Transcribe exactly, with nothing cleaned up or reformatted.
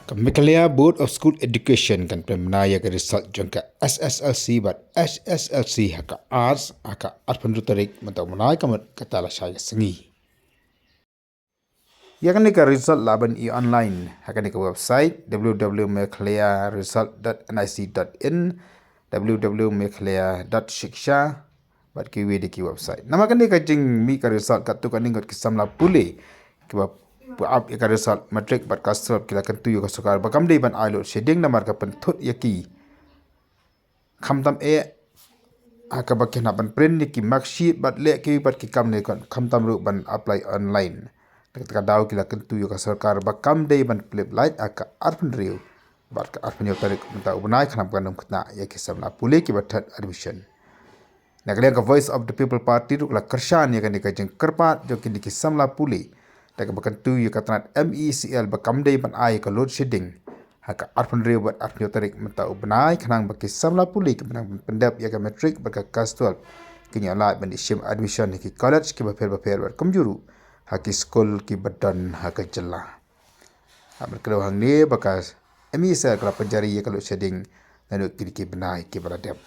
Ka Meghalaya Board of School Education kan pynbna ïa ka result jong ka S S L C bad H S S L C ha ka Arts ha ka arphew tarik mynta u bnai, ka mut kata la shai ka sngi. Ïa kane ka result lah ban i online ha kane ka website w w w meghalaya result dot n i c dot in, w w w meghalaya dot shiksha, bad kiwei de ki website. Namar kane ka jingmih ka result katto katne ngut ki samla pule kiba ap ïa ka result matric bad class twelve ki la kyntu ïa ka sorkar ba kam dei ban ai load shedding namar ka pynthut ïa ki, khamtam eh ha kaba ki hap ban print ïa ki marksheet bad leh kiwei pat ki kam ne khamtam ruh ban apply online. Te kata ka daw ki la kyntu ïa ka sorkar ba kam dei ban pyllip lait ha ka arphew hynriew bad ka arphew hynñiew tarik mynta u bnai khnang ba kan ym khynnah ïa ki samla pule kiba thad admission. Na ka liang ka Voice of the People Party ruh ka la kyrshan ïa kane ka jingkyrpad jong kine ki samla pule da kaba kyntu ïa ka tnat M E C L ba kam dei ban ai ka load shedding ha ka arphew hynriew bad arphew hynñiew tarik mynta u bnai khnang ba ki samla pule kiba nang pyndep ïa ka matric bad ka class twelve kin ïoh lait ban ïashim admission ha ki college kiba pher ba pher bad kumjuh ruh ha ki skul kiba don ha ka jylla. Ha ban kdew hangne ba ka M E C L ka la pynjari ïa ka load shedding naduh kine ki bnai kiba la dep.